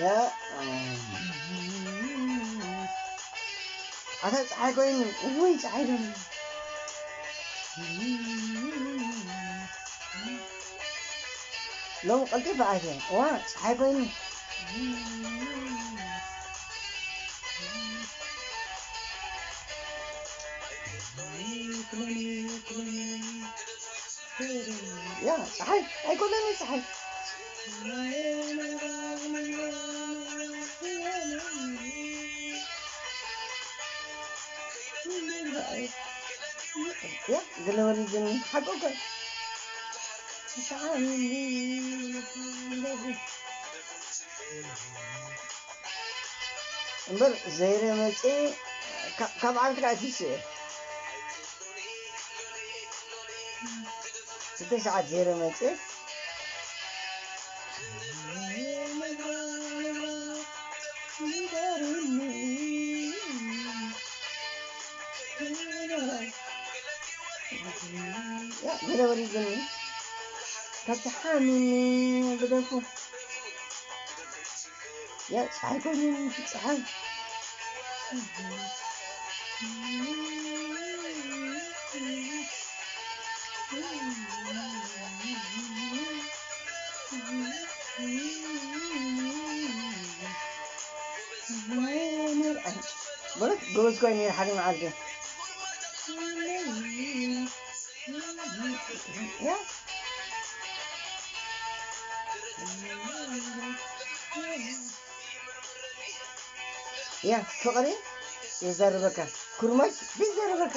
ያ፣ ኣታ ፀሓይ ኮይኑ፣ እውይ፣ ፀሓይ ደም። ሎም ቀልጢፈ ኣትየ። እዋ፣ ፀሓይ ኮይኑ። ያ፣ ፀሓይ ኣይኮነን፣ ፀሓይ። ያ፣ ገለ ወሪድኒ። ሓቂ እኮ። እምበር ዘይረ መፅእ፣ ካ-፣ ካብ ዓመት ከዓ ትስእ። ክልተ ሰዓት ዘይረ መፅእ። ያ፣ ገለ ወሪድኒ። ካብ ተሓሚኒ ግደፉ። ያ፣ ፀሓይ ኮይኑ፣ ፀሓይ። በለት፣ ጎበዝ ኮይኑ ሓደ መዓልቲ። ያ። ያ፣ ፍቕሪ የዛርበካ፣ ኩርማጅ ዘይዛረበካ።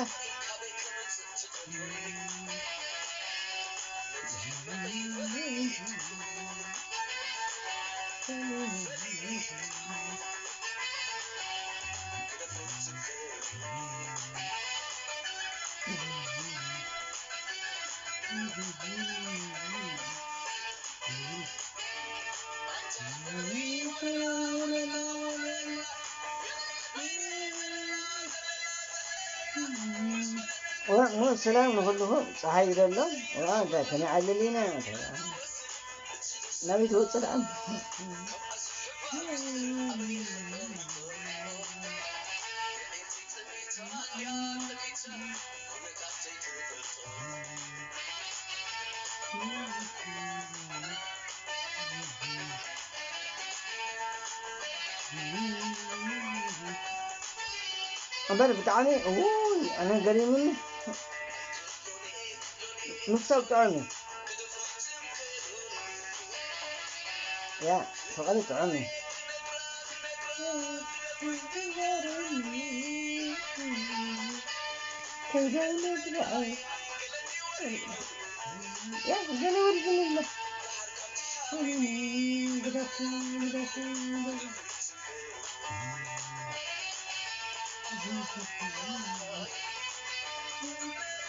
ዋ፣ ሞ ሰላም ንኹልኹም። ፀሓይ ይደሎ። ዋ፣ እንታይ ከመይ ዓልል ኢና? ናበይ ትወፅእ ደኣ? እምበር ብጣዕሚ፣ ውይ፣ ኣነ ገሪሙኒ። ምክሳብ ጥዑም እዩ። ያ፣ ፍቕሪ ጥዑም እዩ። ከይደ ነግረኣይ። ያ፣ ገለ ወዲ ዝምለ። ግደፉ፣ ግደፉ፣ ግደፉ።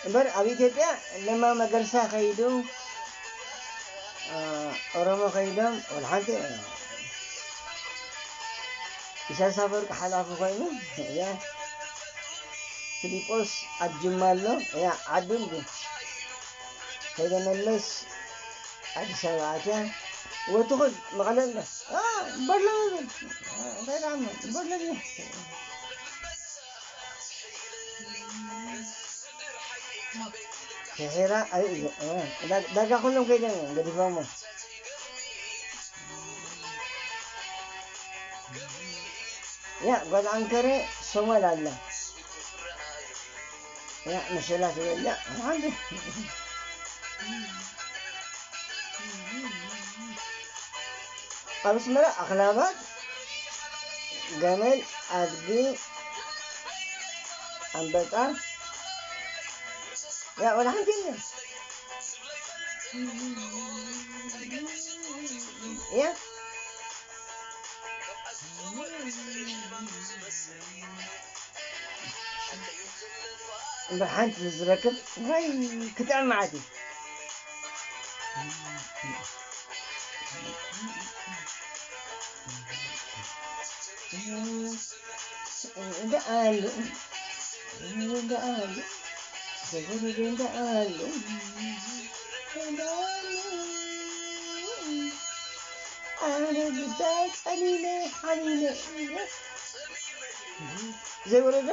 እምበር ኣብ ኢትዮጵያ ለማ መገርሳ ከይዱ፣ እ፣ ኦሮሞ ከይዶም፣ ወላ ሓንቲ፣ እ፣ ኢሳያስ ኣፈወርቂ ሓላፊ ኮይኑ፣ እያ፣ ፊሊጶስ ኣብ ጅማ ኣሎ፣ እያ፣ ዓዱ እንዲ ከይደ መለስ ኣዲስ ኣበባ ኣትያ፣ ወትኹድ መቐለ ኣሎ። አ፣ በሎ ይብል። አ፣ እንታይ ደኣ እሞ፣ በሎ ይብል። ሽሒራ፣ ኣይ፣ እ፣ ዳ-፣ ዳርጋ ኩሎም ከይዶም እዮም ገዲፎሞ። ያ፣ ጓል ዓንከረ ሶማል ኣላ። ያ፣ መሸላ ትበልዕ ሓንቲ። ኣብ ኣስመራ ኣኽላባት፣ ገመል፣ ኣድጊ፣ ኣንበጣ፣ ያ፣ ወላ ሓንቲ የለን። ያ። እምበር ሓንቲ ዝረክብ ወይ ክጥዕም መዓት እዩ። ደኣሉ፣ ደኣሉ፣ ደኣሉ፣ ደኣሉ። ኣነ ግዳ ጸሊለ ሓሚለ። ዘይወረዶ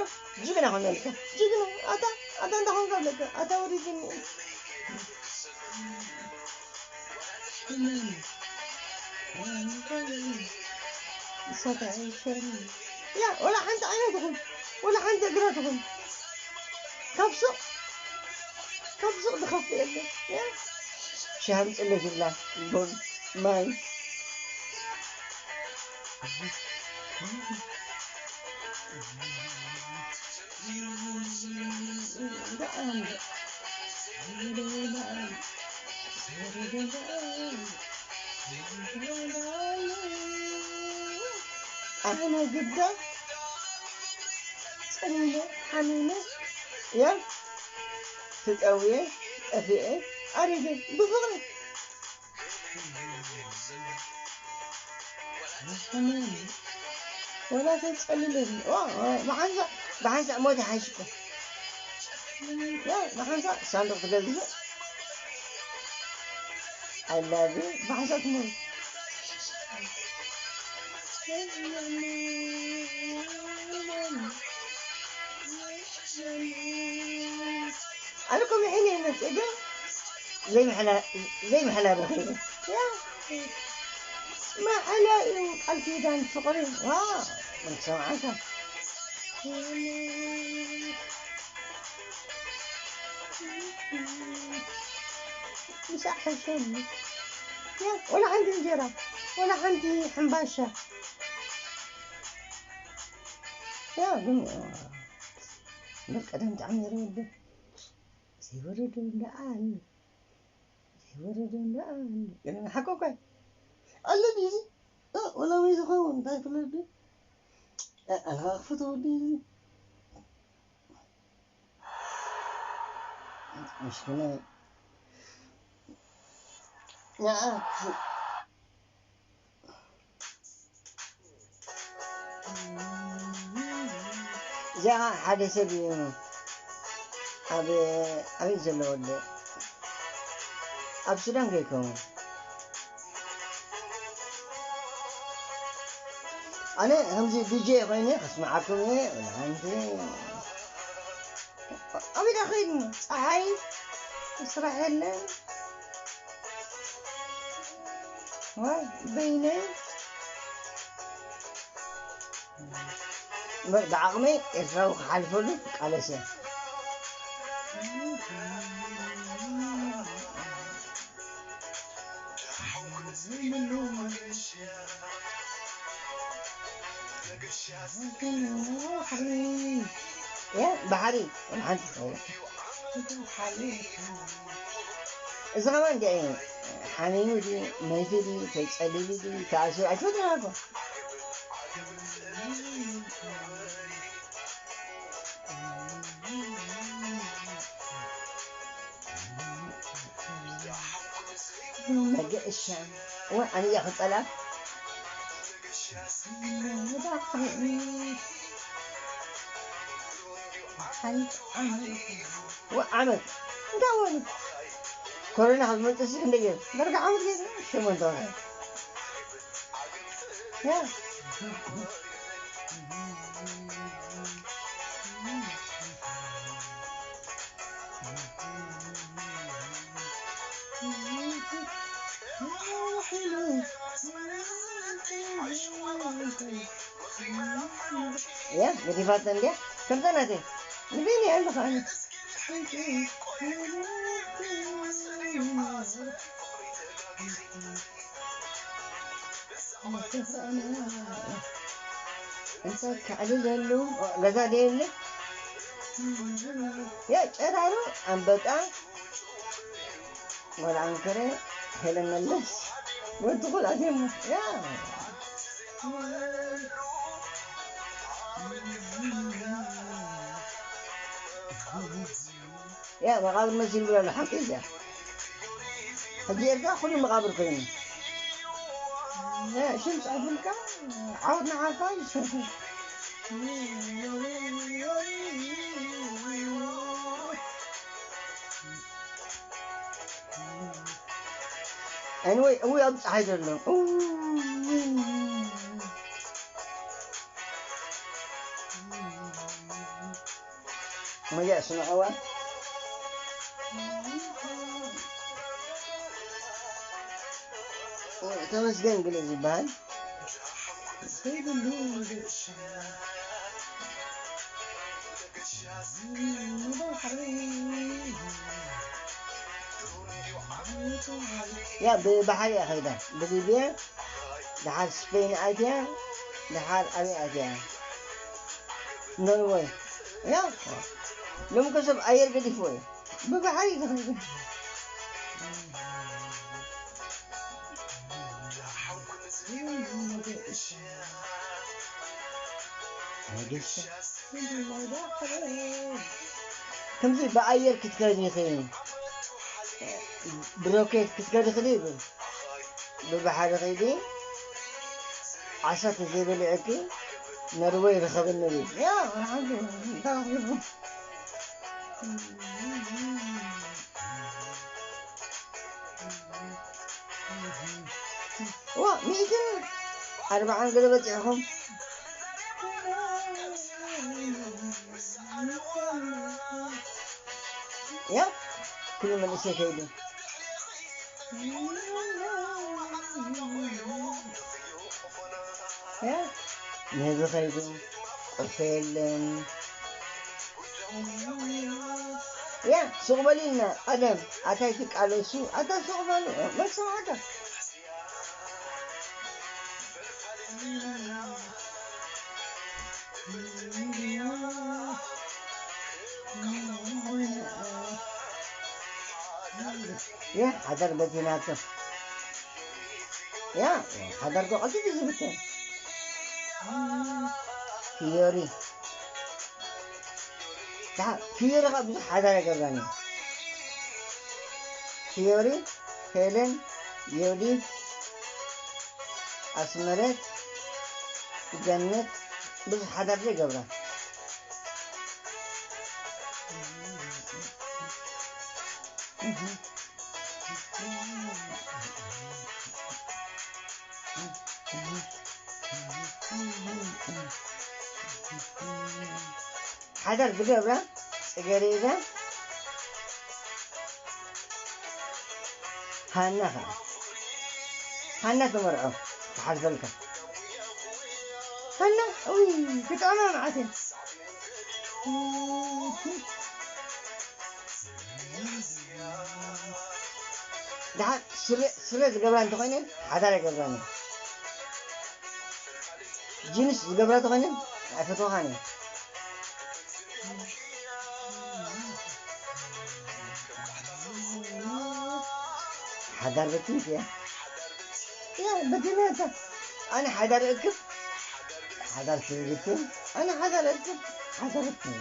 ጅግና ኾን ኣለካ። ጅግና፣ ኣታ፣ ኣታ እንታይ ኾንካ ኣለካ? ኣታ ወሪድኒ። ንሳታ ኣይሸርም። ያ፣ ወላ ሓንቲ ዓይና ትኹን፣ ወላ ሓንቲ እግራ ትኹን። ካብ ሱቕ፣ ካብ ሱቕ ዝኸፍእ የለን። ያ። ሻሂ ኣምፅለይ ትብላ፣ ቡን፣ ማይ። ኣነ ግዳ ጸሊለ ሓሚመ እየ፣ ተጠውየ፣ ጠፊኤ፣ ኣሪገ ብፍቕሪ። ወላ ተጸልለኒ። ዋ፣ ዋ፣ ብሓንሳእ፣ ብሓንሳእ ሞት ይሓይሽ እኮ። ያ፣ ብሓንሳእ ሳንዱቕ ትገዝእ። I love you። ብሓንሳእ ትሞት። ኣነ እኮ ምሒነ ይመጽእ ግን ዘይምሕላ-፣ ዘይምሕላል ረኺበ። ያ፣ ማሕላ እዩ ቃል ኪዳን ፍቕሪ። ዋ፣ ምን ሰምዓካ? ምሳሕ ሕሸኒ። ያ፣ ወላ ሓንቲ እንጀራ፣ ወላ ሓንቲ ሕምባሻ። ያ፣ ግን፣ ያ፣ በቃ ደም ጣዕሚ ይረውድ። ዘይወረደ እንዳ ኣሉ። ዘይወረደ እንዳ ኣሉ። ገለ ንሓቆ እኳ ኣለ ድዩ እዚ? እ፣ ወላ ወይ ዝኸውን እንታይ ፍለጥ ድዩ? እ፣ ኣልካ ክፍትዎ ድዩ እዚ? ምሽክናይ። ንዓ ክፍ-፣ እዚኣ ሓደ ሰብ እዩ። ኣብ፣ ኣበይ ዘሎ ወዲ? ኣብ ሱዳን ከይከውን። ኣነ ከምዚ ዲጄ ኮይነ ከስምዓኩም እየ። ወላ ሓንቲ ኣበይ ዳ ኸይድና? ፀሓይ ስራሕ የለን። ዋይ በይነይ። እምበር ብዓቕመይ ኤርትራዊ ክሓልፈሉ ክቃለስ እየ። ያ ባሕሪ ሓንቲ ትኸውን። እዚ ኸማን እንታይ እዩ? ሓሚሙ ድዩ? መይቱ ድዩ? ተጸሊሉ ድዩ? ተኣሲሩ? ኣይትፈልጥን እኮ። መገሻ። እወ፣ ኣነ እያ ክጸላ። ሓንቲ ዓመት። ወ-፣ ዓመት። እንታይ ወኒ? ኮሮና ካብ ዝመጽእ ሲ ክንደይ ገይሩ? ዳርጋ ዓመት ገይሩ? ሸሞንተ ወርሒ። ያ። ያ፣ ገዲፋቶ እንድያ። ከምዛ ናተይ። ንበይነይ ኣለኹ ኣነ። እንታይ ከዕልለሉ? ገዛ ደየለ? ያ፣ ጨራሩ፣ ኣንበጣ፣ ወላ ኣንከረ፣ ሄለን መለስ፣ ወዲ ኹል ኣዜሙ። ያ። ያ፣ መቓብር መሲሉ ብሎ ኣሎ፣ ሓቂ እያ። ሕጂ ኤርትራ ኩሉ መቓብር ኮይኑ። ያ፣ ሽም ጽሑፍልካ፣ ዓወት ንዓኻ እዩ። Anyway፣ እውይ፣ ኣብ ጸሓይ ዘሎ። እው። መጀ ስምዕዋ። ተመስገን ግለ ዝበሃል። ያ ብባሕሪ እያ ከይዳ፣ ብሊብያ፣ ደሓር ስፔን ኣትያ፣ ደሓር ኣበይ ኣትያ? ኖርወይ። ያ፣ ሎሚ ከ ሰብ ኣየር ገዲፍዎ እዩ። ብባሕሪ እዩ ዝኸይድ። ከምዚ ብኣየር ክትከዲ ይኽእል፣ ብሮኬት ክትከዲ ይኽእል ይብል። ብባሕሪ ኸይዲ ዓሳ ተዘይበሊዐኪ ኖርወይ ርኸብኒ ይብል። ያ፣ ሓንቲ እንታይ ክብሉ? ዋ፣ ሚእትን ኣርባዓን ገለ በጺሕኹም። ያ፣ ኩሉ መንእሰይ ከይዱ። ያ፣ ነዚ ከይዱ፣ ቁርሲ የለን። ያ፣ ሱቕ በሉ ኢልና ቀደም፣ ኣታ ኣይትቃለሱ፣ ኣታ ሱቕ በሉ፣ መን ሰምዓካ? ያ፣ ሓዳር በቲናቶ። ያ፣ ሓዳር ዶ ቀልጢፉ ዝብተን? ፊዮሪ። ዳ-፣ ፊዮሪ ኸኣ ብዙሕ ሓዳር ኣይገብራን እዩ። ፊዮሪ፣ ሄለን፣ ዮዲት፣ ኣስመረት፣ ገነት፣ ብዙሕ ሓዳር ዘይገብራ። ሓዳር ዝገብራ ጽጌሬዳ፣ ሃና ኸዓ፣ ሃና ትመርዖ፣ ክሓልፈልካ። ሃና፣ ኡይ፣ ክጥዕማ መዓት እየን። ደሓር ስረ፣ ስረ ዝገብራ እንተኾይነን ሓዳር ኣይገብራን እየን። ጅንስ ዝገብራ እንተኾይነን ኣይፈትወኻን እየን። ሓዳር በትንት እያ። ያ በትንት እያ። ኣነ ሓዳር እክብ ሓዳር ስርግትን ኣነ ሓዳር እክብ ሓዳር እክብ።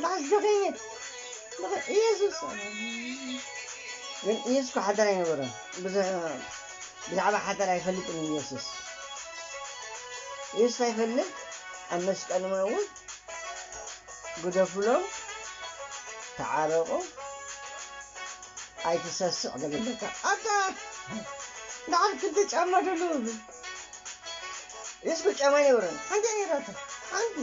መዓስ ደኺመ? ደኺ-፣ ኢየሱስ። ግን ኢየሱስ እኮ ሓዳር ኣይነበረን። ብዙሕ ብዛዕባ ሓዳር ኣይፈልጥን እዩ ኢየሱስ። ኢየሱስ ኣይፈልጥ፣ ኣብ መስቀል እውን ግደፉሎም፣ ተዓረቑ፣ ኣይትሰስዕ ደገለካ። ኣታ፣ ንዓል ክልተ ጫማ ደሎ እብል። የስኮ ጫማ ኣይነበረን። ሓንቲ እያ ነይራቶ። ሓንቲ።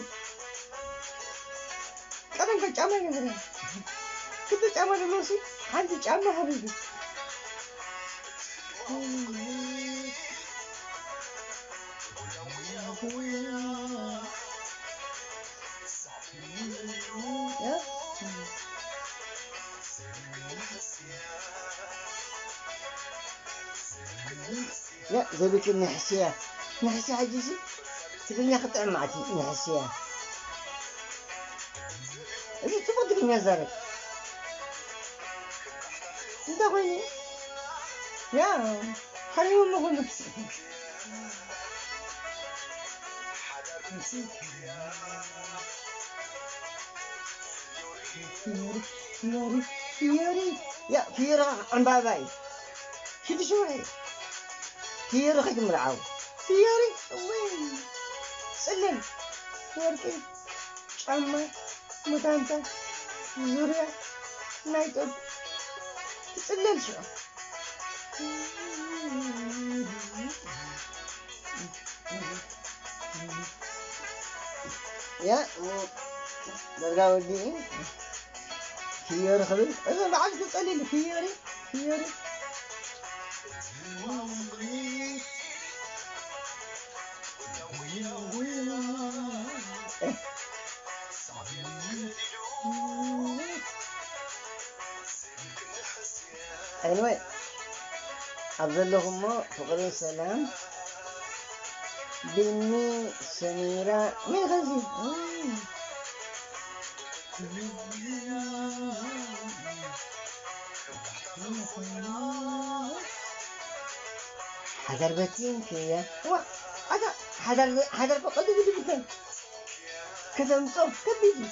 ቀደም ከ ጫማ ኣይነበረን። ክልተ ጫማ ደሎ ሲ፣ ሓንቲ ጫማ ሃበ እብል። ያ ዘቢቱ ንሕስያ። ንሕስያ ሕጂ ሲ ትግርኛ ክጥዕም ማለት እዩ። ንሕስያ። እዚ ጽቡቅ ትግርኛ ዛረብ። እንታይ ኮይኑ? ያ፣ ሓሪሙ ምኹኑ። ፊዮሪ፣ ፊዮሪ፣ ፊዮሪ። ያ፣ ፊዮሪ ዕምባባ እዩ። ሽዱሽተ ወርሒ። ፊዮሪ ከይትምርዓው። ፊዮሪ፣ እወይ። ጽልል። ወርቂ፣ ጫማ፣ ሙታንታ፣ ዙርያ፣ ናይ ጡጥ። ትጽለል ሽዑ። ያ፣ ዳርጋ ወዲኡ። ፍዮሪ ክብል፣ እዚ በዓል ዝጸልል ፍዮሪ፣ ፍዮሪ። Anyway፣ ኣብ ዘለኹሞ ፍቕሪ ሰላም። ቢኒ፣ ሰሚራ፣ መን ኸዚ? ሓዳር በቲንክያ። ዋ፣ ኣታ ሓዳር፣ ሓዳር እኮ ቀሊል እዩ። ከተምጾ ከቢድ እዩ።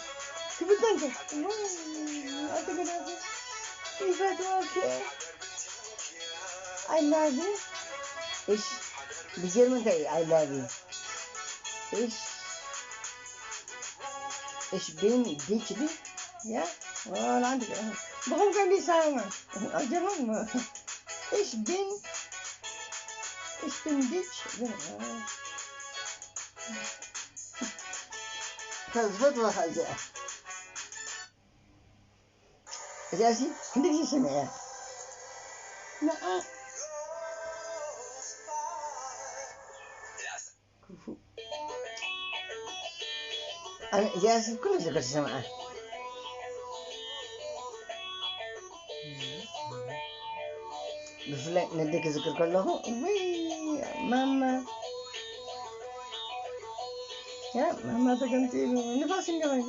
ክብደል ከ? ኣቲ ገዳፊ ይፈትወኪ። I love you። እሽ፣ ብጀርመን እንታይ እዩ? I love you። እሽ፣ እሽ፣ ቢን ዲች ዲ? ያ፣ ወላ ኣንቲ ገዳፊ። ብኸም ከንዲ ሳማ። ኣብ ጀርመን ሞ። እሽ፣ ቢን፣ እሽ፣ ቢን ዲች? ተዝፈትወኻ እዚኣ። እዚኣሲ ክንዲ ግዜ ሰሚዐያ። ንዓ ክፉእ። ኣነ እዚኣሲ ኩሉ ግዜ ከይሰምዓ። ብፍላይ ነደይ ክዝክር ከለኹ፣ ውይ፣ ማማ። ያ፣ ማማ ተገምጢሉ፣ ንፋስ እንዲያ ኮይኑ።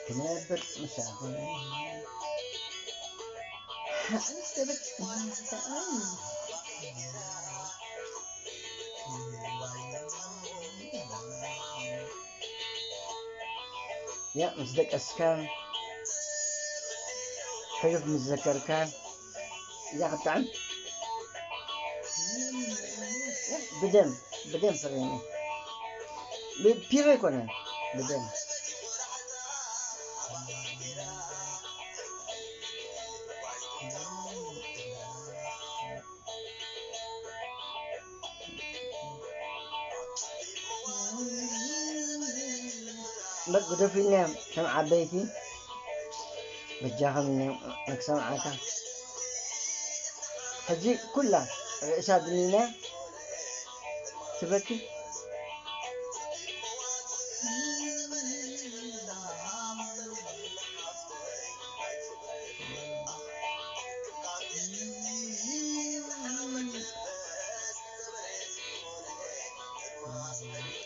ክነብር ምሳኹም። ያ፣ ምስ ደቀስካ፣ ሕሉፍ ምስ ዘከርካ፣ እዚኣ ክትጥዕም። ብደም፣ ብደም ፍሬኒ። ብፒሮ ኣይኮነን፣ ብደም። በቃ ግደፉ ኢልና ከም ዓበይቲ በጃኹም ኢልና ንክሰምዓካ። ሕጂ ኩላ ርእሳ ድኒና ትበኪ።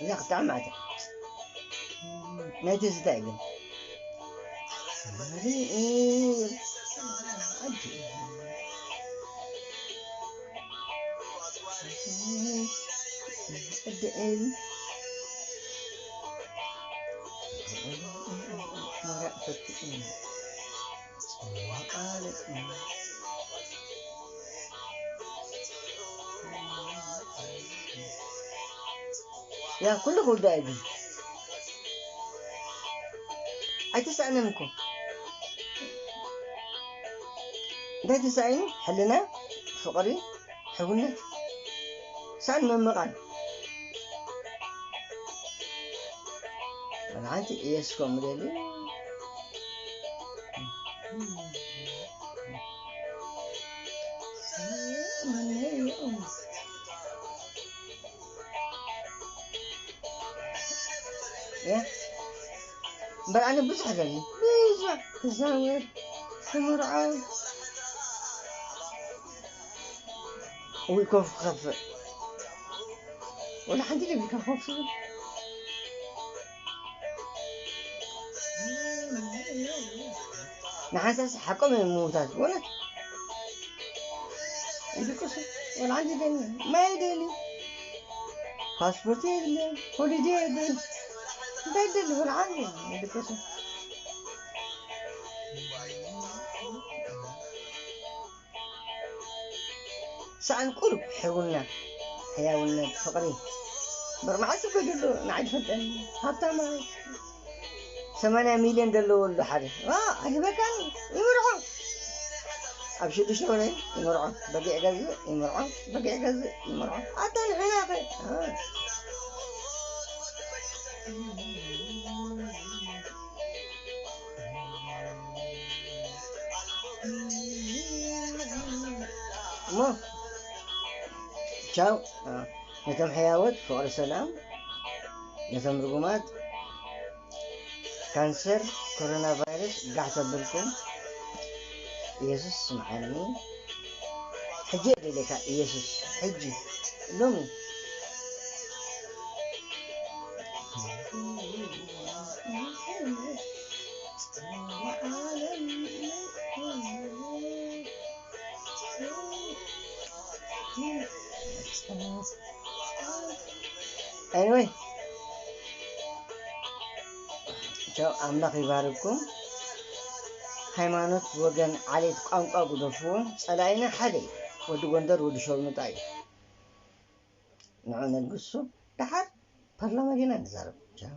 እዛ ክጥዕም ማለት እያ። ናይ ትዝታ እዩ ግን። ያ ኩሉ ክውዳእ እዩ ግን። ኣይተሳእነን እኮ። እንታይ ተሳኢኑ? ሕልና፣ ፍቕሪ፣ ሕውነት። ሳን መምቓል። ወላ ሓንቲ እየስ ከምኡ ደልዩ። እያ። እምበር ኣነ ብዙሕ ደሊ፣ ብዙሕ ክዛወር፣ ክምርዖ። ወይ ኮፍ ክኸፍእ። ወላ ሓንቲ ደሊካ ኮፍ ትብል። ንሓንሳስ ሓቆም እዮም ምዉታት፣ በእውነት። ይድቅሱ፣ ወላ ሓንቲ ደሊ፣ ማይ ደሊ፣ ፓስፖርት የድልዮም፣ ሆሊዴ የድልዮም። እንታይ ደሊ፣ ወላ ሓንቲ ይድቅሱ። ሰኣን ቁሩብ ሕውና፣ ሕያውነት፣ ፍቕሪ። እምበር መዓስ እኮ ደሎ ንዓይ ዝፈልጠኒ፣ ሃብታም ማለት ሰማንያ ሚልዮን ደለዎ ኣሎ ሓደ። ዋ፣ ኣይህበካን፣ ይምርዖ። ኣብ ሽዱሽተ ወርሒ ይምርዖ፣ በጊዕ ገዝእ ይምርዖ፣ በጊዕ ገዝእ ይምርዖ። ኣታ ንሕና ኸ? እ። እሞ ቻው። እ፣ ነቶም ሕያዎት ፍቕሪ ሰላም፣ ነቶም ርጉማት ካንሰር፣ ኮሮና ቫይረስ ጋሕ ተብልኩም፣ ኢየሱስ ስምዓኒ። ሕጂ እየ ደልየካ ኢየሱስ፣ ሕጂ፣ ሎሚ። Anyway፣ ቻው፣ ኣምላኽ ይባርኩም። ሃይማኖት፣ ወገን፣ ዓሌት፣ ቋንቋ ግደፍዎ። ጸላኢና ሓደ እዩ። ወዲ ጎንደር፣ ወዲ ሸርሙጣ እዩ። ንዑ ነግሱ፣ ደሓር ፓርላማ ዲና ንዛረብ። ቻው።